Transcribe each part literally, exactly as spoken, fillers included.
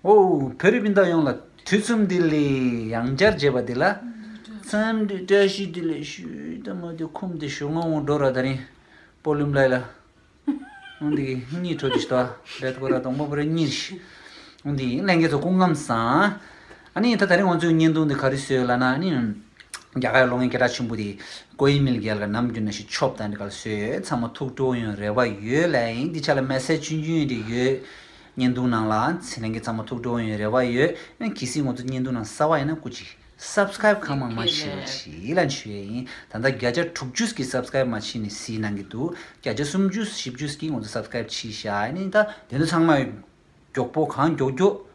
ཨོ། བོད་རིགས་སྤུན་ཟླ་ཡོངས་ལ་དུས་གསུམ་བདེ་ལེགས། ཡང་བསྐྱར་མཇལ་བ་འདི་ལ་འཚམས་འདྲི་བཀྲ་ཤིས་བདེ་ལེགས་ཞུ། ད་མ་དེ་ཁུམ་དེ་ཞུ་ང་འོང་འགྲོ་ར། ད་རིང་སྤོ་ལུམ་ལ་ཡ་ལ། འོང་འདི་གཉིད་འཕྲོ་དེ་ཞིག་ཏོ་རེད་གོ་ར། དང་པོ་པོ་རེ་གཉིད་ཤི། འོང་འདི་ལྷན་རྒྱས་ཚོ་སྐུ་ཁམས་བཟང་། ཨ་ནི་ད་ད་རིང་ང་ཚོའི་བརྙན་ཐུང་འདི་ག་རེ་བཟོས་ལ་ན། ཨ་ནི་རྒྱ་གར་ལོ་ངན་སྐད་གྲགས་ཆེན་པོ་དེ་ཀོ་ཡི་མིལ་རྒྱལ་ག་ནམ་རྒྱུན་ན་ཞིག་ཆོབ་དང་འདི་ག་ལ་བཟོས། ཚང་མ་ཐུགས་སྤྲོ་ཡོང་རེ་བ་ཡོད་ལ་ཡིན། འདི་ཆ་ལ་མེ་སེ་ཇི་ཆུང་ཆུང་འདི་ཡོད། བརྙན་ཐུང་ནང་ལ་ཚེ་ལྷན་གྱི་ཚང་མ་ཐུགས་སྤྲོ་ཡོང་རེ་བ་ཡོད། གལ་སྲིད་ང་ཚོ་བརྙན་ཐུང་ནང་གསར་བ་ཡིན་ན་སྐུ་མཁྱེན་སབ་སི་ཀ་རེབ་གང་མང་མང་བྱེད་རོགས་བྱེད་ལ་ཞུ་ཡས་ཡིན། ད་ལྟ་བརྒྱ་ཆ་དྲུག་ཅུ་གི་སབ་སི་ཀ་རེབ་མ་བྱེད་ནས་གཟིགས་གནང་གི་འདུག་བརྒྱ་ཆ་སུམ་ཅུ་བཞི་བཅུ་གི་ང་ཚོ་སབ་སི་ཀ་རེབ་བྱེད་ཤག་ཨ་ནི་ད་དེ་ཚོ་ཚང་མ་མགྱོགས་པོ་གང་མགྱོགས་མགྱོགས་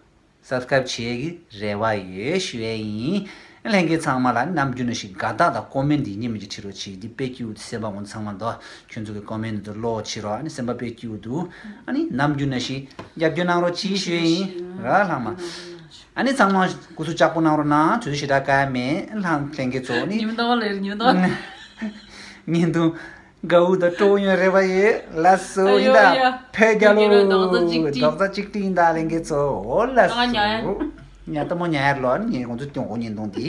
སབ་སི་ཀ་རེབ་བྱེད་ཀྱི་རེ་བ་ཡོད་ཞུ་ཡས་ཡིན། ལྷན་རྒྱས་ཚང་མ་ལ་ནམ་རྒྱུན་ནང་བཞིན་དགའ་རྟགས་དང་ཀོ་མེན་ཊི་འདི་ཉིན་མི་གཅིག་བྲིས་རོགས་བྱེད། འདི་དཔེ་སྐྱིད་པོ་འདུག་སེམས་པ་ངོ་ཚང་མ་འདུག་ཁྱོད་ཚོ་གི་ཀོ་མེན་ཊི་འདི་ཀློག་བྱེད་རོགས། ཨ་ནི་སེམས་པ་དཔེ་སྐྱིད་པོ་འདུག་ཨ་ནི་ནམ་རྒྱུན་ནང་བཞིན་རྒྱབ་སྐྱོར་གནང་རོགས་བྱེད་ཞུ་ཡས་ཡིན་ར་ལྷག་མ། ཨ་ནི་ཚང་མ་སྐུ་གཟུགས་ལྕགས་པོ་གནང་རོགས་གནང་། དུས་ཚོད་ཞེ་དྲག་བཀག་ཡ་མེད་ལྷག་ལྷན་རྒྱས་ཚོ། ཨ་ནི་ཉིན་མོ་ཟླ་བ་ལ་ཡོད། ཉིན་མོ་ཟླ་བ། བརྙན་ཐུང་དགའ་བོ་དང་སྤྲོ་བོ་ཡོང་རེ་བ་ཡོད། ལགས་སོ། ཨ་ཡོ་ཡིན་ད་ཡ། བོད་རྒྱལ་ལོ། རྡོག་རྩ་གཅིག་སྒྲིལ། རྡོག་རྩ་གཅིག་སྒྲིལ་ཡིན་ད་ལྷན་རྒྱས་ཚོ། འོ་ལགས་ང་ཉལ་ཡ། སོ། ཉལ་ལྟད་མོ་ཉལ་ཡ་ལོ། ཨ་ནི་ངས་ཁོང་ཚོ་སྟོན་གོ་བརྙན་ཐུང་དེ།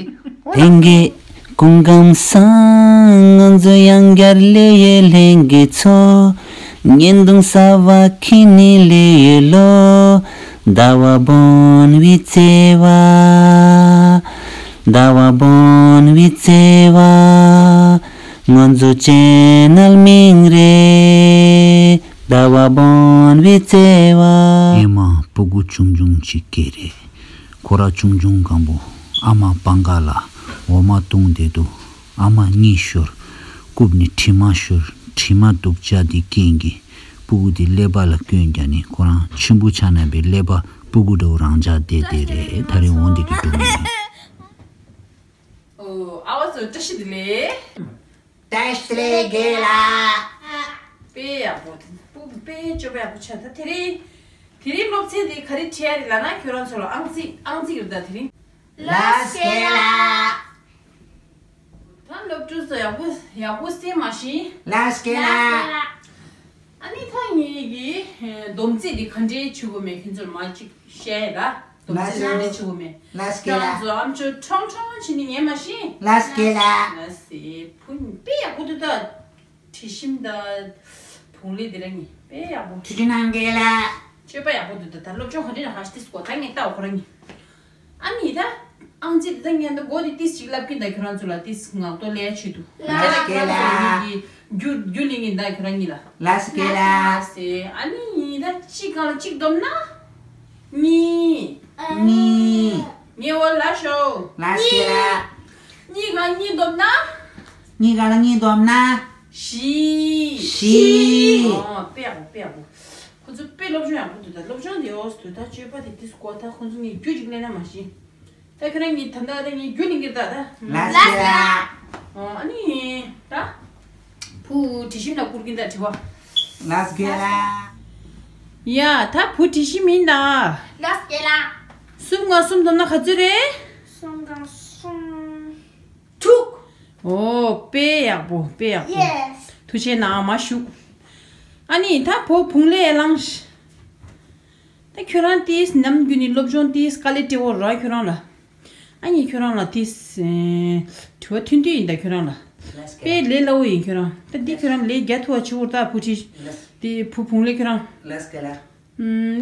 ལྷན་རྒྱས་སྐུ་ཁམས་བཟང་། ང་ཚོ་ཡང་བསྐྱར་སླེབས་ཡོད་ལྷན་རྒྱས་ཚོ། བརྙན་ཐུང་གསར་བ་འཁྱེར་ནས་སླེབས་ཡོད་ལོ། ཟླ་བ་བོན་བི་བརྩེ་བ། ཟླ་བ་བོན་བི་བརྩེ་བ། ང་ཚོ་ཅེ་ནལ་མིང་རེད། ཟླ་བ་བོན་བི་བརྩེ་བ། ཨེ་མ་སྤུ་གུ་ཆུང་ཆུང་ཅིག་སྐྱེས་རེད། ཁོ་ར་ཆུང་ཆུང་སྒང་པོ་ཨ་མ་པང་ཁ་ལ་འོ་མ་བཏུང་བསྡད་འདུག་ཨ་མ་གཉིད་ཤོར། རྐུབ་ནས་དྲི་མ་ཤོར། དྲི་མ་སྡུག་ཅག་དེ་རྐྱེན་གྱིས་སྤུ་གུ་དེ་ཀླད་པ་ལ་སྐྱོན་བརྒྱབ་ནས་ཁོ་རང་ཆེན་པོ་ཆགས་ན་བའི་ཀླད་པ་སྤུ་གུ་འདྲ་བོ་རང་འཇགས་བསྡད་བསྡད་རེད། ད་རིང་འོ་འདི་གི་འགྲོ་གི་ཡིན། ཨོ། ཨ་བ་ཚོ་བཀྲ་ཤིས་བདེ་ལེགས། བཀྲ་ཤིས་བདེ་ལེགས་རྒན་ལགས། དཔེ་ཡག་པོ། དཔེ་སྤྱོད་པ་ཡག་པོ་བྱས། ད་དེ་རིང་དེ་རིང་སློབ་ཚན་དེ་ག་རེ་ཁྲིད་ཡ་རེད་ལབ་ན། ཁྱོད་རང་ཚོ་ལ་ཨང་རྩིས་ཨང་རྩིས་རེད། ད་དེ་རིང་། ལགས་རྒན་ལགས། ད་སློབ་ཕྲུག་ཚོ་ཡག་པོ་ཡག་པོ་གསན་མ་ཤེས། ལགས་རྒན་ལགས། ཨ་ནི་ད་ངེད་ཀྱིས་སྡོམ་རྩིས་འདི་ག་འདྲའི་བྱེད་དགོས་མེད་ཁྱེད་ཚོར་མ་གཅིག་བཤད་ཡ་ད། སྡོམ་རྩིས་ག་འདྲའི་བྱེད་དགོས་མེད། ལགས་རྒན་ལགས། ཁྱེད་ཚོ་ཨམ་ཅོག་ཁྲོང་ཁྲོང་བྱས་ནས་ཉན་མ་ཤེས། ལགས་རྒན་ལགས། ལགས་སེ། བུ་དཔེ་ཡག་པོ་འདུག་ད། དྲི་ཞིམ་དང་བུང་ལི་འདི་ར་གཉིས་དཔེ་ཡག་པོ། ཐུགས་རྗེ་གནང་རྒན་ལགས། སྤྱོད་པ་ཡག་པོ་འདུག་ད། ད་སློབ་སྦྱོང་ག་འདྲ་ཡང་ཧ་ཤི་ཏིས་གོ་ད་ངས་ལྟ་བ་ཁོ་རང་གཉིས། ཨ་ནི་ད། ཨང་རྩིས་འདི་ད་ངས་འདི་མགོ་འདི་ཏིས་ཅིག་ལབ་ཀྱིན་ད་ཁྱོད་རང་ཚོ་ལ་ཏིས་ངག་ཐོག་ལས་ཆོད་འདུག་ལགས་རྒན་ལགས། ཁྱོད་རང་ཚོ་གཉིས་ཀྱིས་རྒྱུ་རྒྱུ་ལེན་གྱིན་ད་ཁྱོད་རང་གཉིས་ལ། ལགས་རྒན་ལགས། ལགས་སེ། ཨ་ནི་ད་གཅིག་སྒང་ལ་གཅིག་བསྡོམས་ན། གཉིས། གཉིས། ངའི་འོག་ལ་ཤོག་ལགས་རྒན་ལགས། གཉིས་སྒང་གཉིས་བསྡོམས་ན། གཉིས་སྒང་ལ་གཉིས་བསྡོམས་ན། བཞི། བཞི། ཨོ་དཔེ་ཡག་པོ་དཔེ་ཡག་པོ། ཁོ་ཚོ་དཔེ་སློབ་སྦྱོང་ཡག་པོ་འདུག་ད་སློབ་སྦྱོང་དེ་ཡོད་འདུག་ད་སྤྱོད་པ་དེ་ཏིས་གོ་ད་ཁོ་ཚོ་ངས་རྒྱུ་ཅིག་ལེན་ན་མ་ཤེས། ད་ཁྱོད་རང་གཉིས་ད་ད་ད་ངས་རྒྱུ་ལེན་གྱིན་ད་ད། ལགས་རྒན་ལགས། ཨོ་ཨ་ནི་ད། བུ་དྲི་ཞིམ་ལ་བསྐུར་གྱིན་ད་དྲི་བ། ལགས་རྒན་ལགས། ཡ་ད་བུ་དྲི་ཞིམ་ཡིན་ད། ལགས་རྒན་ལགས། གསུམ་སྒང་གསུམ་བསྡོམས་ན་ག་ཚོད་རེད། གསུམ་སྒང་གསུམ། དྲུག་ཨོ་དཔེ་ཡག་པོ་དཔེ་ཡག་པོ། ཡེས། ཐུགས་རྗེ་གནང་། མ་བཞུགས། ཨ་ནི་ད་བུ་བུང་ལས་བླངས། ད་ཁྱོད་རང་ཏིས་ནམ་རྒྱུན་ནས་སློབ་སྦྱོང་ཏིས་དཀའ་ལས་སྤྲད་འོ་ར་ཁྱོད་རང་ལ། ཨ་ནི་ཁྱོད་རང་ལ་ཏིས་དྲི་བ་ཐུང་ཐུང་ཡིན་ད་ཁྱོད་རང་ལ། དཔེ་ལས་སླ་བོ་ཡིན་ཁྱོད་རང་། ད་འདི་ཁྱོད་རང་ལས་རྒྱ་ཐུ་བ་བྱེད་འོ་ད་བུ་ཁྲི། འདི་བུ་བུང་ལས་ཁྱོད་རང་།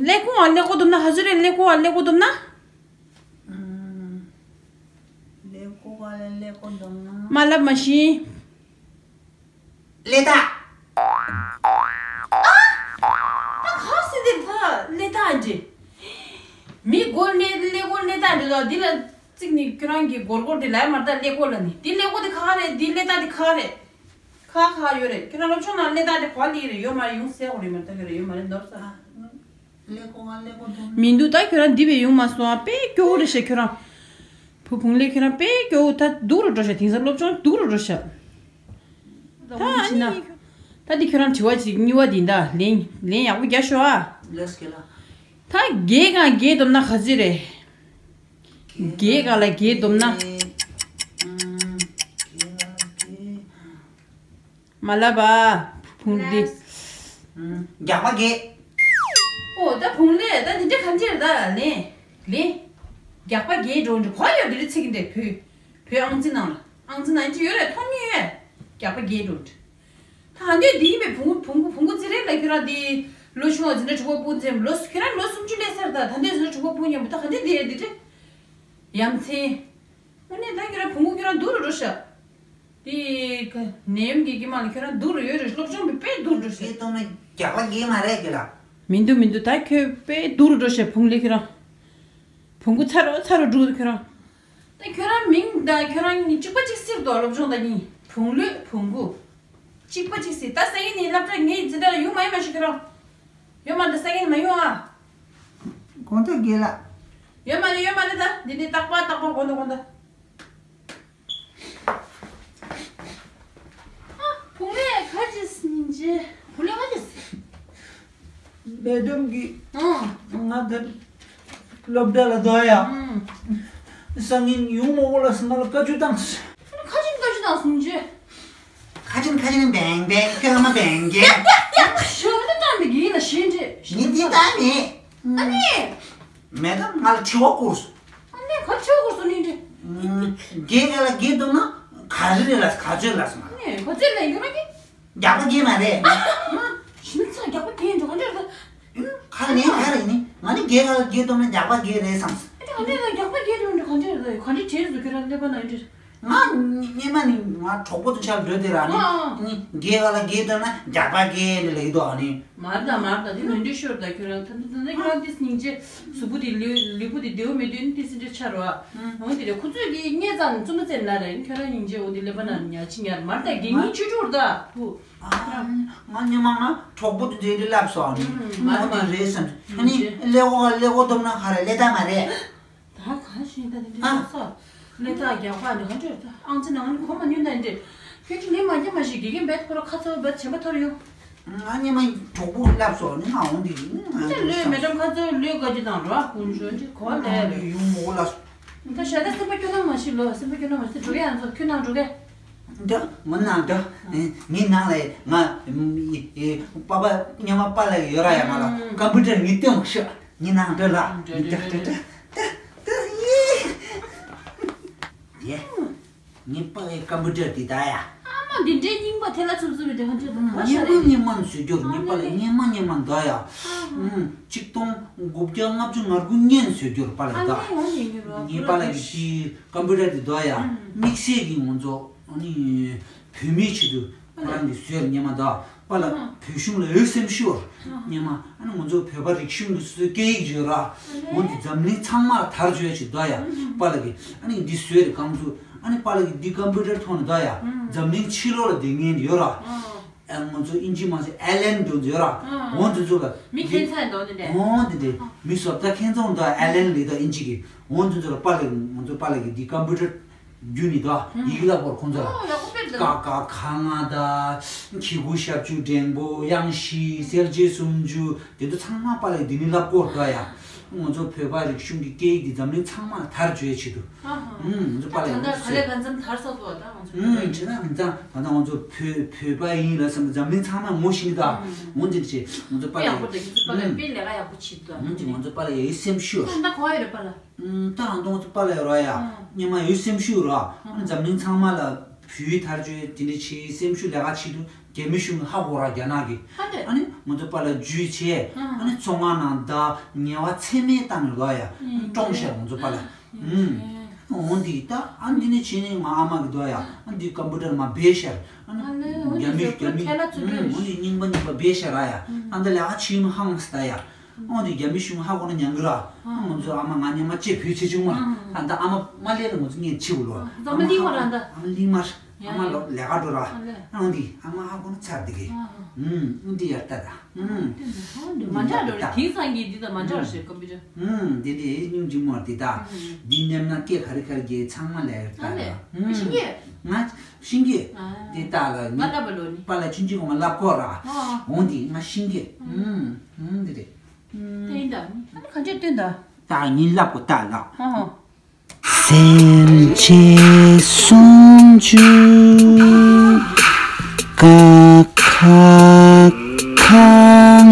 ཀླད་ཀོར་ཨ་ཀླད་ཀོར་བསྡོམས་ན་ག་ཚོད་རེད། ཀླད་ཀོར་ཨ་ཀླད་ཀོར་བསྡོམས་ན། ཀླད་ཀོར་ཨ་ཀླད་ཀོར་བསྡོམས་ན། མ་ལབ་མ་ཤེས། ཀླད་རྟགས། ཨ། ད་ག་ཟེར་དེ་ད་ཀླད་རྟགས་འདྲི། མི་མགོ་ཀླད་ཀླད་ཀོར་ཀླད་རྟགས་འདྲི་ལ་འདི་ལ་གཅིག་ནི་ཁྱོད་རང་གི་སྒོར་སྒོར་དེ་ལ་མར་ད་ཀླད་ཀོར་ལ་ནི་འདི་ཀླད་ཀོར་དེ་ག་རེད། འདི་ཀླད་རྟགས་དེ་ག་རེད། ཁ་ཁ་ཡོད་རེད། ཁྱོད་རང་སློབ་སྦྱོང་ནང་ཀླད་རྟགས་དེ་ག་ལི་རེད། ཡོད་མ་རེད། ཡོང་ཟེར་གོ་རེད་མ་ད་གི་རེད། ཡོད་མ་རེད་མདོར་ས། མི་འདུག་ད་ཁྱོད་རང་འདི་བས་ཡོང་མ་སོང་ཨ། དཔེ་སྐྱོ་བོ་རེད་ཤག་ཁྱོད་རང་། བུ་བུང་ལས་ཁྱོད་རང་དཔེ་སྐྱོ་བོ་ད་སྡུག་རུ་འགྲོ་ཤག་དེང་སང་སློབ་སྦྱོང་སྡུག་རུ་འགྲོ་ཤག་ད་ཨ་ནི་ད་འདི་ཁྱོད་རང་དྲི་བ་ཅིག་གཉིས་པ་འདི་ད་ལན་ལན་ཡག་པོ་རྒྱག་ཤོག་ཨ། ལགས་སོ་ལགས། ད་བརྒྱད་སྒང་བརྒྱད་བསྡོམས་ན་ག་ཚོད་རེད། བརྒྱད་སྒང་ལ་བརྒྱད་བསྡོམས་ན། མ་ལབ་པ། བུང་འདི། རྒྱག་པ་བརྒྱད། ཨོ་ད་བུང་ལས་ད་འདི་འདྲ་ག་འདྲ་རེད་ད་ལན། ལེ། རྒྱག་པ་རྒྱས་འགྲོ་འདྲ་གོ་ཡོད་འདི་རེད་ཚིག་འདི་བུ། བུ་ཨང་རྩིས་ནང་ལ་ཨང་རྩིས་ནང་ཅི་ཡོད་རེད་མཐོང་མྱོང་ཡོད། རྒྱག་པ་རྒྱས་འགྲོ་འདྲ། ད་ཧ་འདོད་འདི་ཡིན་པའི་བུང་བུ་བུང་བུ་བུང་བུ་ཙི་རེད་ལ་ཁྱོད་རང་འདི། ལོ་ཆུང་བ་ཟིན་ན་གྲོགས་པོ་སྤུན་མཚན་ལོ་ཁྱོད་རང་ལོ་སུམ་ཅུ་སླེབས་ཚར་ད་ད་འདོད་ཟིན་ན་གྲོགས་པོ་སྤུན་མཉམ་པོ་ད་ཧ་འདོད་འདི་རེད་འདི་འདྲ། ཡ་མཚན། དངོས་གནས་ད་ཁྱོད་རང་བུང་བུ་ཁྱོད་རང་སྡུག་རུ་འགྲོ་ཤག་དེ་ག་ནད་ཡམས་ཀྱི་དཀྱིལ་མ་ལ་ཁྱོད་རང་སྡུག་རུ་ཡོད་རེད། སློབ་སྦྱོང་དཔེ་སྡུག་རུ་འགྲོ་ཤག་དེ་གཏོང་ན་རྒྱག་པ་རྒྱས་མ་རེད་ཀྱི་ལ། མི་འདུག་མི་འདུག་ད་ཁྱོད་དཔེ་སྡུག་རུ་འགྲོ་ཤག་བུང་ལེ་ཁྱོད་རང་། བུང་གུ་ཚ་རུ་ཚ་རུ་འགྲོ་ཁྱོད་རང་། ད་ཁྱོད་རང་མིང་དང་ཁྱོད་རང་གཉིས་གཅིག་པ་གཅིག་སེར་དོ་སློབ་སྦྱོང་དང་གཉིས་བུང་ལོས་བུང་གུ། གཅིག་པ་གཅིག་སེར་ད་སང་ཉིན་ནས་སློབ་གྲྭ་ངའི་འཛིན་གྲྭ་ལ་ཡོང་མ་ཡོང་མ་ཤེས་ཁྱོད་རང་། ཡོད་མ་འདི་སང་ཉིན་མ་ཡོང་ཨ། དགོངས་དག་རྒན་ལགས། ཡོད་མ་རེད་ཡོད་མ་རེད་ད་འདི་འདི་རྟག་པར་རྟག་པར་དགོངས་དག་དགོངས་དག་ཨ། བུང་ལས་ཁ་ཅིག་སྙིང་རྗེ། བུང་ལས་ཁ་ཅིག་སེ། མེ་ཌམ་གྱིས་ཨང་། ང་ད་སློབ་གྲྭ་ལ་འགྲོ་ཡ། ཨང་། སང་ཉིན་ཡོང་མ་དགོས་ལ་སེ་ང་ལ་བཀའ་བཀྱོན་བཏང་སོང་། ཁ་ཅིག་བཀའ་བཀྱོན་བཏང་སོང་ཅི། ཁ་ཅིག་ཁ་ཅིག་བེང་བེང་ཁྱོད་ང་བེང་གེ། ཞོགས་ནི་བཏང་མི་གི་ཡིན་ལ་ཤེས་འདྲི། ཉིན་དེ་ལྟ་མེད། ཨ་ནི། མེ་ཌམ་ང་ལ་དྲི་བ་བསྐུར་སོང་། ཨ་ནི་ག་དྲི་བ་བསྐུར་སོང་ནི་འདྲི། རྒན་ག་ལ་རྒན་བཏང་ན་ག་རེ་རེད་ལ་ག་ཚོད་ལ་སོང་། ཨ་ནི་ག་ཚོད་ལ་ཡོད་ན་གི། རྒྱག་པ་རྒན་མ་རེད། ཞིམ་ཚ་རྒྱག་པ་རྒན་འགྲོ་ག་འདྲ་རེད། ཁ་ནས་ག་རེ་ནི་ང་ནི་རྒན་ག་ལ་རྒན་བཏང་ན་རྒྱག་པ་རྒན་རེད་བསམ། ཨ་ནི་ག་འདྲ་རྒྱག་པ་རྒན་འགྲོ་འདྲ་ག་འདྲ་རེད་ག་འདྲ་བྱས་སུ་ཁྱོད་རང་ཀླད་པ་ན་ཡོད་འདྲ། ང་སྔོན་མ་ནི་ང་གྲོགས་པོ་དང་ཆ་འགྲོ་དེ་ར་ནི་ཨ་ཨ། ནི་རྒན་ག་ལ་རྒན་བཏང་ན་རྒྱག་པ་རྒན་ནི་ལ་ཡོད་དོ་ནི། མར་དང་མར་དང་དེ་ནོན་འདྲི་ཤོར་དང་ཁྱོད་རང་ད་ད་ད་ཁྱོད་རང་དེ་སྙིང་རྗེ་གཟུགས་པོ་དེ་ལུས་ལུས་པོ་དེ་བདེ་བོ་མེད་དུས་ནི་དེ་སེ་འདྲ་ཆགས་རོགས་ཨ། འོ་དེ་རེད་ཁོ་ཚོས་ཀྱིས་བརྙས་ཙང་ནི་བཙུན་མ་བཙན་ལ་རེད་ཁྱོད་རང་སྙིང་རྗེ་འོ་དེ་ཀླད་པ་ན་ཉལ་ཕྱི་ཉལ་མར་དང་རྒན་གཉིས་ཆུ་འཁྲུག་ད་བུ། ང་སྔོན་མ་ང་གྲོགས་པོ་དེ་འདྲ་ལབ་སོང་ནི་མ་འོ་དེ་རེད་བསམ་ཨ་ནི་ཀླད་ཀོར་ཀླད་ཀོར་བཏང་ན་ག་རེ་ཀླད་རྟགས་མ་རེད། ད་ག་ཤེས་ད་དེ་འདྲ་ཨ། སོ། ཀླད་རྟགས་རྒྱག་པ་འདི་ག་འདྲ་ད་ཨང་རྩིས་ནང་ནི་གོ་མ་མྱོང་ད་འདྲ། ཁྱོད་ཀྱི་ལས་མ་རྒྱ་མ་ཞིག་དགེ་རྒན་བེད་ཁོ་ར་ཁ་ཚ་བོ་བེད་བྱེད་པ་ཐོར་ཡོང་། ང་སྔོན་མ་གྲོགས་པོ་ལབ་སོང་ནི་ང་འོང་དེ་ཡིན་ང་ད་ལོས་མེ་ཌམ་ཁ་ཚ་བོ་ལོས་དགའ་རྒྱུ་དང་ར་ཀུན་ཞོན་གྱི་གོ་ལས་ལོས་ཡོང་མོ་ལ། ད་ཞྭ་ད་སེམས་པ་སྐྱོ་ན་མ་ཤི་ལོ་སེམས་པ་སྐྱོ་ན་མ་ཤི་འགྲོ་གི་ཨ་ཚོ་ཁྱོད་ནང་འགྲོ་གི་འདྲ་ངོ་ནང་འདྲ་ངའི་ནང་ལ་ང་པ་པ་ཉི་མ་པ་ལ་ཡོད་ར་ཡ་ང་ལ་ཀམ་པུ་ཊར་ངའི་སྟེང་ལ་ཤོག་ངའི་ནང་འདྲ་ལ་འདྲ་འདྲ་འདྲ་འདྲ་ད་ད་ཡེ་ཡེ་ངའི་པ་ལའི་ཀམ་པུ་ཊར་དེ་ད་ཡ། ཨ་མ་འདི་འདྲའི་རྙིང་པ་ཐལ་ལ་འཚུབ་འཚུབ་འདྲ་ཧ་འདྲ་ད་བ་ཤ་རེད། རྙིང་པ་རྙིང་མ་བཟོས་རྒྱུར་ངའི་པ་ལ་རྙིང་མ་རྙིང་མ་འདུག་ཡ། ཨ་ཧ། ཆིག་སྟོང་དགུ་བརྒྱ་ལྔ་བཅུ་ང་དགུ་ཉན་བཟོས་རྒྱུར་པ་ལ་ཨ་འདུག་ནི་འོ་ཡིན་གྱི་རོ། ངའི་པ་ལ་གི་ཤི་ཀམ་པུ་ཊར་དེ་འདུག་ཡ། ཨ་ཧ། དམིགས་བསལ་གྱི་ང་ཚོ་ཨ་ནི་བོད་མིའི་ཆེད་དུ་ཁོ་རང་གི་བཟོས་རྙིང་མ་འདུག་པ་ལ་ཨ་ཧ། བོད་གཞུང་ལ་འོས་འཚམ་ཞུ་བར་ཨ་ཧ། རྙིང་མ་ཨ་ནི་ང་ཚོ་བོད་པ་རིག་གཞུང་གི་སོ་སོའི་སྐད་ཡིག་ཡོད་ར། ཨ་ལེ། འོ་འདི་འཛམ་གླིང་ཚང་མ་ལ་དར་བཅོས་ཆེད་འདུག་ཡ། ཨ་ཧ། པ་ལ་གི་ཨ་ནི་འདི་བཟོས་རེད་རྐང་ཚུགས། ཨ་ནི་པཱ་ལགས་ཀྱིས་འདི་ཀམ་པུ་ཊར་ཐོག་ནས་ད་ཡ། ཨང་། འཛམ་གླིང་ཕྱི་ལོགས་ལ་བསྡད་མཁན་ཡོད་ར། ཨང་། ཨ་ང་ཚོ་ཨིན་ཇི་མ་ཟད་ཨེ་ལན་འདྲ་ཚོ་ཡོད་ར། ཨང་། འོ་འདི་ཚོ་ལ་མི་ཁྱད་མཚར་འདུག་ནི་འདྲ། འོ་འདི་འདྲ་ཨང་། མི་སོབ་ད་ཁྱད་མཚར་འདུག་ཨེ་ལན་ལི་ད་ཨིན་ཇི་གི། འོ་འདི་ཚོ་ལ་པཱ་ལགས་ང་ཚོ་པཱ་ལགས་ཀྱིས་འདི་ཀམ་པུ་ཊར་བརྒྱུད་ནས་ད་ཨང་། ཡི་གེ་བསླབ་སྐོར་ཁོང་ཚོ་ལ། ཨོ་ཡག་པོ་དཔེ་འདུག་ཀ་ཁ་ག་ང་ད་གི་གུ་ཞབས་ཀྱུ་འགྲེང་བུ་དབྱངས་བཞི་གསལ་བྱེད་སུམ་ཅུ་དེ་ཚོ་ཚང་མ་པཱ་ལགས་འདི་ནས་བསླབ་སྐོར་ད་ཡ། ང་ཚོ་བོད་པ་རིག་གཞུང་གི་སྐད་ཡིག་འདི་འཛམ་གླིང་ཚང་མ་ལ་དར་བཅོས་ཆེད་དུ། ཨ་ཧ། ཨུམ། ང་ཚོ་པཱ་ལགས་ད་ཡང་ག་ལེ་ག་ཙམ་དར་ས་འདུག་ད་ང་ཚོ་ཨུམ། བྱས་ན་ང་ཚོ་ད་ལྟ་ང་ཚོ་བོད་བོད་པ་ཡིན་ལ་བསམ་ན་འཛམ་གླིང་ཚང་མ་ངོ་ཤེས་ཀྱི་ད། ཨུམ། འོ་འདི་བྱས་ང་ཚོ་པཱ་ལགས་ཡག་པོ་འདུག་ང་ཚོ་པཱ་ལགས་ཨུམ། དཔེ་ལས་ཀ་ཡག་པོ་བྱེད་འདུག་ཨུམ། འདི་ང་ཚོ་པཱ་ལགས་ཡ་ཡི་སེམས་ཤུགས། ད་ད་གོ་ཡ་རེད་པཱ་ལགས། ཨུམ། ད་ང་ཚོ་པཱ་ལགས་ཡ་ར་ཡ། ཨུམ། ཉི་མ་ཡ་ཡི་སེམས་ཤུགས་ར། ཨུམ། འཛམ་གླིང་ཚང་མ་ལ་བོད་ཡིག་དར་བཅོས་དེ་འདྲ་བྱེད་སེམས་ཤུགས་ལས་ཀ་བྱེད་དུས། རྒྱ་མི་གཞུང་གིས་ཧ་གོ་ར་རྒྱ་ནག་གིས། ཧ་ལས། ཨ་ནི་ང་ཚོ་པཱ་ལགས་འཇུས་བྱས། ཨ་ནི་བཙོན་ཁང་ནང་ད་ཉེས་པ་ཚད་མེད་བཏང་ནས་ལོག་ཡ། ཨ་ནི་བཀྲོངས་ཤག་ང་ཚོ་པཱ་ལགས། ཨུམ། འོ་འདི་ད་ཨ་འདི་ནས་བྱས་ནས་ང་ཨ་མ་གི་འདུག་ཡ། ཨ་འདི་ཀམ་པུ་ཊར་མར་སྦས་ཤག་ཨ་ནི་ཨ་ལས་འོ་རྒྱ་མི་འདི་རྒྱ་མི་ཁྱད་ལ་ཚུད་ཨུམ། འོ་འདི་རྙིང་པ་རྙིང་པ་སྦས་ཤག་ར་ཡ། ཨ་ད་ལས་ཀ་བྱེད་མི་ཧང་སི་ད་ཡ། འོ་འདི་རྒྱ་མི་གཞུང་ཧ་གོ་ན་ཉན་གི་ར། ཨ་ང་ཚོ་ཨ་མ་ང་ཉི་མ་ལྕེ་བུ་ཚེ་ཆུང་མ། ཨ་ད་ཨ་མ་མ་ལས་ལ་ང་ཚོ་ངས་ཆེ་བོ་ལོ། ཨ་ཨ་མ་གླིང་མ་ར་ད། ཨ་མ་གླིང་མ། ཨ་མ་ལོ་ལས་ཀ་འགྲོ་ར། ཨ་ལས། ཨང་འདི་ཨ་མ་ཧ་གོ་ན་ཚར་འདི་གི། ཨ་ཨུམ། འདི་ཡར་ལྟ་ད། ཨུམ། མ་འདྲ་འགྲོ་རེད་དེང་སང་གི་འདི་དང་མ་འདྲ་བ་ཞིག་ཀམ་པུ་ཊར། ཨུམ། འདི་འདི་སྙིང་རྗེ་མོ་འདི་ད། ཨུམ། འདི་མནན་ན་སྐད་ག་རེ་ག་རེ་རྒྱལ་ཚང་མ་ལས་ཡར་ལྟ་ཨ་ལས། ད། ཨུམ། ཤིང་གི། ང་ཤིང་གི། ཨ། འདི་ལྟ་ལ་ང་ལབ་པ་ལོ་ནི། པཱ་ལགས་ཆུང་ཆུང་གོང་མ་ལབ་ཀོ་ར། ཨ། འོང་འདི་ང་ཤིང་གི། ཨུམ། ཨུམ། འདི་རེད། ཨུམ། བསྟན་ད། ཨ་ནི་ག་འདྲས་བསྟན་ད། ད་ངས་ལབ་ཀོ་ལྟ་ལ། ཨ། སེམས་ཅན་སུམ་ཅུ། ཀ་ཁ་ག་ང་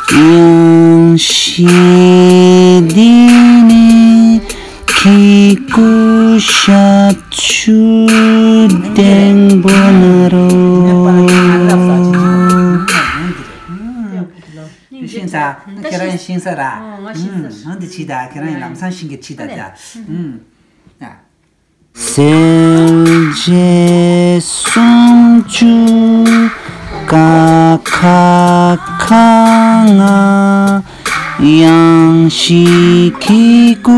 དབྱངས། ཞི་བདེ་ནི་ཁྱེད་སྐུ་ཞབས་ཆུ་ལྡན་པོ་ན་རོ། ཤིང་ས། ཁྱེད་རང་ཤིང་ས་ར། ང་ཤིང་ས། ཨང་འདི་ཆི་ད་ཁྱེད་རང་ལམ་སང་ཤིང་གི་ཆི་ད་ད། གསལ་བྱེད་སུམ་ཅུ་ཀ་ཁ་ཁ་ང་། ཡང་ཞིག་གི་སྐུ་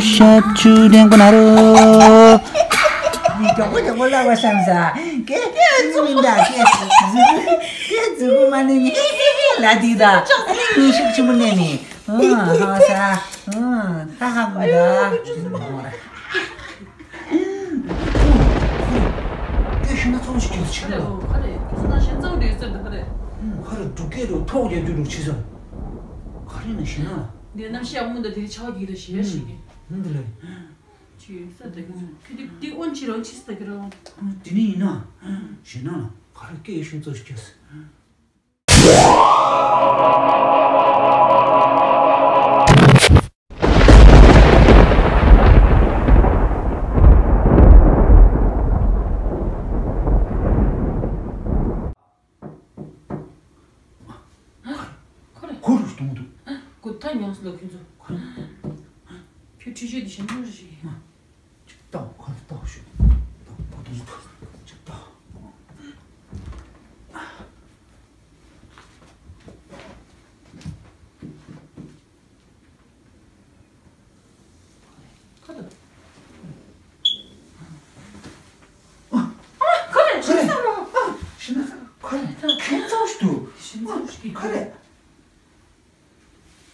ཞབས་ཆུ་ལྡན་པོ་ན་རོ། མི་མགྱོགས་པོ་མགྱོགས་པོ་ལབ་པ་བསམ་ས། ཀེ་ཀེ་ཙུ་མི་འདའ་ཀེ་ཙུ་ཀེ་ཙུ་མ་ནི་ནི་ལ་དི་ད་ནི་ཤུགས་ཆེན་པོ་ནི་ནི། ཨ་ཧ་ས། ཨ་ཧ་ཧ་མི་འདའ། སྐད་ཤུགས་ན་ཚོགས་ཤིག་ཁྱོད་ཆེ་ལ། ཁ་རེ། ཁ་རེ། ཁ་རེ། འབྲུག་སྐད་རུ་ཐོག་རྒྱབ་རྒྱུ་རུ་ཆེ་ས། ཁ་རེ་ན་ཞེ་ན། འདི་རྣམ་ཤེས་ཨ་མོ་འདི་དེ་ཆ་བ་གི་རེ་ཞེ་ཞིག་གི། ཧུམ་འདི་ལ། ཅི་ས་དེ་གི་ཁི་དེ་དེ་ཨོན་ཆི་རོ་ཆི་ས་གི་རོ། དེ་ནི་ཡིན་ན། ཞེ་ན་ལ་ཁ་རེ་སྐད་ཤུགས་ཚོགས་ཤིག་ཁྱོད། ཁོ་རེ། ཁོ་རེ་གཏོང་འདུག་ཁོ་ཐ་ཉོང་སི་ལ་ཁྱོད་ཚོ། ཁོ་རེ། ཁྱོད་འཕྲུལ་ཆས་དེ་ཞིམ་པོ་རེད་ཤིག་ཅིག་ལྟ། ཁོ་ལྟ་ཤོག་ལྟ། ཁོ་ལྟ་ཤོག་ཅིག་ལྟ། ཁ་ཐུག་ཁ་རེ། ཁ་རེ། ཤི་ན་ཁ་རེ། ཁྱེད་ཚོ་ཤི་དུ། ཤི་ན་ཤི་ཁ་རེ།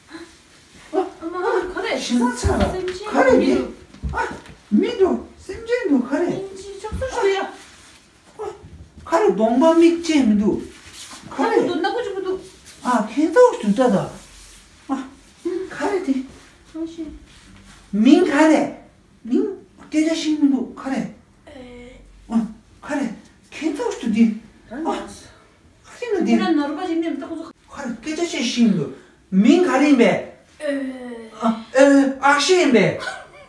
ཨ་མ་ཁ་རེ། ཤི་ན་ཚ་ར། སེམས་ཅན་ཁ་རེ་མི་འདུག་ཨ་མི་འདུག་སེམས་ཅན་འདུག་ཁ་རེ། སེམས་ཅན་ཆགས་སུ་ཤི་ཡ། ཁ་རེ་གདོང་པ་མིག་ཅན་མི་འདུག་ཁ་རེ། འདུག་ནག་པོ་ཅིག་པོ་འདུག་ཨ་ཁྱེད་ཚོ་ཤི་དུ་ད་ད། ཨ་ཁ་རེ་དེ། ཨ་ཤི། མིང་ཁ་རེ། མིང་སྐད་ཆ་ཤེས་མི་འདུག་ཁ་རེ། ཨ་ཁ་རེ། ཁྱེད་ཚོ་ཤི་དུ་དེ། ཨ། ཁྱི་ན་འདི། ཁྱི་ན་ནོར་བ་ཞིག་ནས་མི་ཏོག་ཙོ། ཁ་རེ་སྐད་ཆ་བཤད་ཤེས་མི་འདུག་མིང་ག་རེ་ཡིན་པས། ཨ་ཨ་ཨ་ཤེས་ཡིན་པས།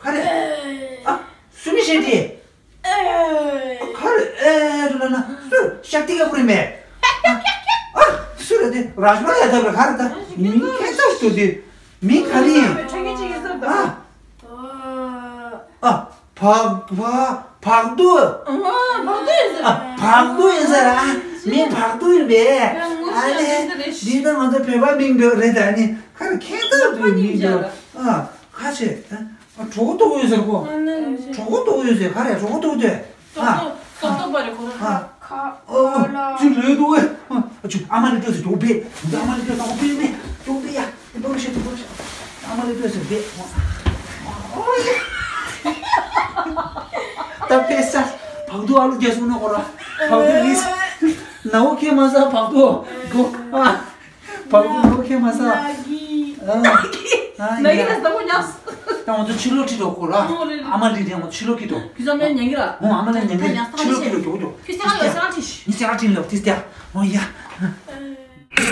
ཁ་རེ། ཨ་སུ་མི་ཤེས་དེ། ཁ་རེ་ཨེ་རུ་ལ་ན་སུ་ཤག་ཏི་ག་པུ་རིན་པས། ཨ་སུ་རེད་དེ་ར་ཤ་ལ་ཡ་ད་ར་ཁ་རེ་ད་མིང་ཁྱེད་ཚོ་ཤི་དུ་དེ་མིང་ག་རེ་ཡིན། ཨ་ཨ། བག་བག་བག་དུ། ཨ་བག་དུ་ཡིན་ཟེར། ཨ་བག་དུ་ཡིན་ཟེར། ཨ་མིང་བག་དུ་ཡིན་པས། ཨ་ནི་འདི་ད་ང་ཚོ་བོད་པ་མིང་འདོད་རེད། ད་ནི་ཁ་རེ་ཁྱེད་ཚོ་དུ་མིང་འདོད། ཨ་ཁ་ཆེ། ཨ་གྲོགས་པོ་ཏོག་ཡོད་ཟེར་གོ་གྲོགས་པོ་ཏོག་ཡོད་ཟེར། ཁ་རེ་གྲོགས་པོ་ཏོག་དེ། ཨ་ཏོག་ཏོག་པ་རེད་ཁོ་རང་། ཨ་ཁ་ཨོ་ཅི་ལོས་འདུག་ཨ་ཅུ་ཨ་མ་ནི་ལྟོས་སུ་ཅོག་པེ། ཨ་མ་ནི་ལྟོས་སུ་ཅོག་པེ་མེ་ཅོག་པེ་ཡ། དེ་པོ་ཤེས་དེ་པོ་ཤེས། ཨ་མ་ལེ་ལྟོས་ཟེར་བསྡད། ཨོ་ཡ། ད་དཔེ་ས། བག་དུ་ཨ་ལུ་རྒྱ་སོང་ན་ཁོ་ར། བག་དུ་ལིས། ནའོ་ཁེ་མ་ས་བག་དུ། གོ་ཨ། བག་དུ་ནའོ་ཁེ་མ་ས། ཨ། ཨ་ན་གི་ཡ། ན་ས་ད་ཁོ་ཉག་ད་ང་ཚོ་ཕྱི་ལོགས་ཁྲིད་འགྲོ་ཁོ་ར། ཨོ་རེད་རེད། ཨ་མ་ལེ་དེ་ང་ཚོ་ཕྱི་ལོགས་ཁྲིད་འགྲོ། ཁྱི་ཚོ་མེད་ཉན་གི་ར། ཨོ་ཨ་མ་ལེ་ཉན་གི་ད་ཉག་ས་ཕྱི་ལོགས་ཁྲིད་འགྲོ་འགྲོ་འགྲོ། ཁྱི་ཚོ་ལ་ཡོད་ས་ཁྲིད། ཉི་ཚེ་ར་ཁྲིད་ལོག་ཏིས་ཏ། ཨོ་ཡ།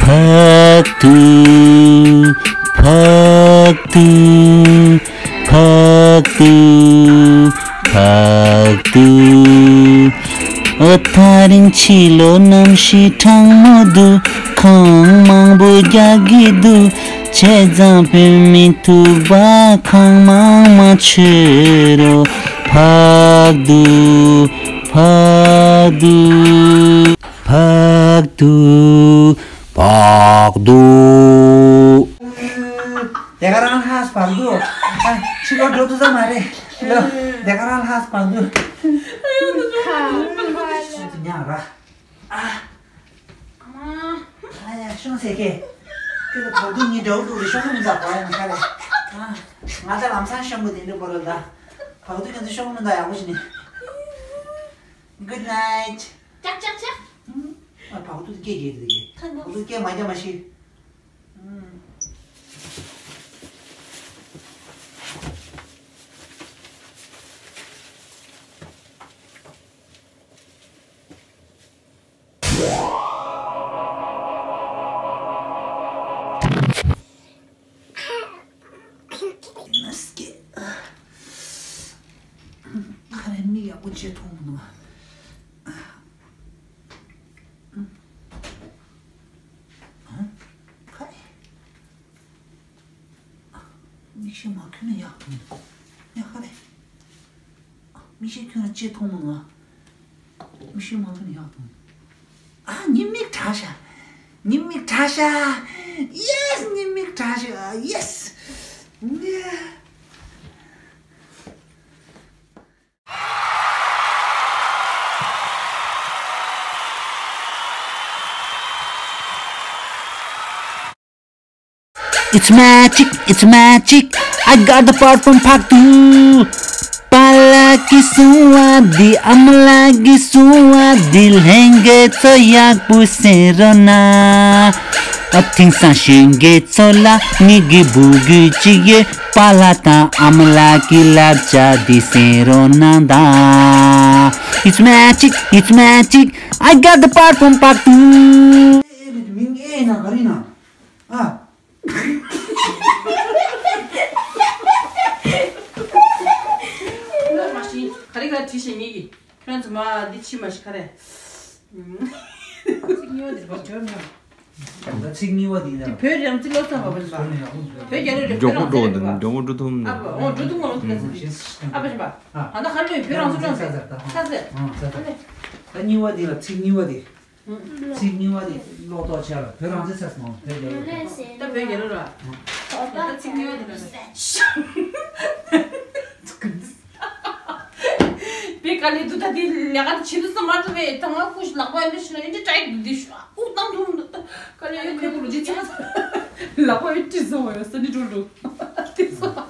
ཕག་ཏུ། ཕག་ཏུ། ཕག་ཏུ། ཕག་ཏུ། ཨོ་ཐག་རིང་ཕྱི་ལོགས་གནམ་གཤིས་གྲང་མོ་འདུག་ཁང་མང་པོ་རྒྱག་གི་འདུག་བྱས་ཙང་བོད་མི་ཐུག་པ་ཁང་མང་མ་ཆོད་རོ། ཕག་ཏུ། ཕག་ཏུ། ཕག་ཏུ། ཕག་ཏུ། དེ་ག་རང་ཧ་ཕག་ཏུ། ཨ་ཕྱི་ལོགས་འགྲོ་ཐུབ་ས་མ་རེད། ཕྱི་ལོགས་དེ་ག་རང་ཧ་ཕག་ཏུ། ཁ་ཁ་ཉག་ར། ཨ་ཨ་ཡ་ཤོང་ཟེར་གེ། ཁྱོད་ལ་ཕག་ཏུ་གཉིས་འདྲ་བོ་འདུག་རེད། ཤོང་མི་འདུག་ག་ཡང་ཁ་རེད། ཨ་ང་ད་ལམ་སང་ཤོང་གི་དེ་འདྲ་པོ་རེད་ད། ཕག་ཏུ་ཁྱོད་ཚོ་ཤོང་མི་འདུག་ཡག་པོ་བྱས་ནས། Good night། ཅག་ཅག་ཅག་ཨ་བག་ཏུ་སྐད་རྒྱག་གི་འདུག་གས། ད་ནི་བག་ཏུ་སྐད་མ་རྒྱག་མ་ཤི། ཨོ་ཅེ་མཐོང་མི་འདུག་ཨ། ཨ། ཁ་རེ། མིག་ཤེལ་མ་གྱོན་ན་ཡག་འདུག་ཡག་ག་རེ། མིག་ཤེལ་གྱོན་ན་ཅེ་མཐོང་མི་འདུག་མིག་ཤེལ་མ་གྱོན་ན་ཡག་འདུག་ཨ། ཉི་མིག་དྲག་ཤག་ཉི་མིག་དྲག་ཤག Yes, ཉི་མིག་དྲག་ཤག Yes. It's magic, it's magic. I got the power from Paktu. པཱ་ལགས་ཀྱིས་གསུངས་པ་འདི། ཨ་མ་ལགས་ཀྱིས་གསུངས་པ་འདི། ལྷན་རྒྱས་ཚོ་ཡག་པོ་གསན་རོགས་གནང་། ཨ། དེང་སང་གཞོན་སྐྱེས་ཚོ་ལ་ངེད་ཀྱི་འབོད་སྐུལ་ཅིག་ཡོད། པཱ་ལགས་དང་ཨ་མ་ལགས་ཀྱི་བསླབ་བྱ་འདི་གསན་རོགས་གནང་དང་། It's magic, it's magic. I got the power from Paktu. ཨེ་རེད། མིང་ཨེ་ན་ག་རེ་ན། ཨ། ལོ་མ་ཤི། ག་རེ་ག་རེ་བྲིས་ཤིག་ངེད་ཀྱིས། ཁྱོད་ཚོ་མ་འདི་ཕྱི་མ་ཤི་ག་རེ། ཚིག་ཉེས་པ་འདི་བ་འབྱོར་མྱོང་། ཚིག་ཉེས་པ་འདི་ཡང་། འདི་བོད་རང་བཙན་བློ་བཟང་བ་བ་ཡིན་པ། བོད་རྒྱལ་ལོ་རེད། མགྱོགས་པོ་འགྲོ་འདི་མགྱོགས་པོ་འགྲོ་ཐུབ་མི་འདུག་ཨ་བ། འོ་འགྲོ་ཐུབ་མ་འོ་ཐུབ་ལ་ཚིག་ཨ་བ་ཤི་བ། ཨ་ད་ཁ་ལོས་བོད་རང་བཙན་བློ་བཟང་ཚ་ཚ་ཚ་ཚ། ད་ཉེས་པ་འདི་ལ་ཚིག་ཉེས་པ་འདི། ཚིག་གཉིས་པ་དེ་ཀློག་རྟོག་བྱས་ལ་བོད་རང་བཙན་ཟེར་སོང་། བོད་རྒྱལ་ལོ་རེད། ད་བོད་རྒྱལ་ལོ་ར། ད་ཚིག་གཉིས་པ་དེ་ར། བོད་དཀའ་ལས་འདུག་ད་དེ་ལས་ཀ་དེ་བྱེད་དུས་ཙམ་མ་ཐུབ་པས། ད་ང་ཁུ་ལག་པ་འདི་ཤི་ན་འདི་ཀྲའི་འདི་ཤུ་ཨུ་བཏང་ཐུབ་འདུག་ད་དཀའ་ལས་ཡོད་ཁོས་ཁུ་ལོ་ཇི་ཚ་ལག་པ་ཡོད་ཀྲི་སོང་བ་ཡོད་ས་ནི་འགྲོ་འགྲོ་དེ་སོང་།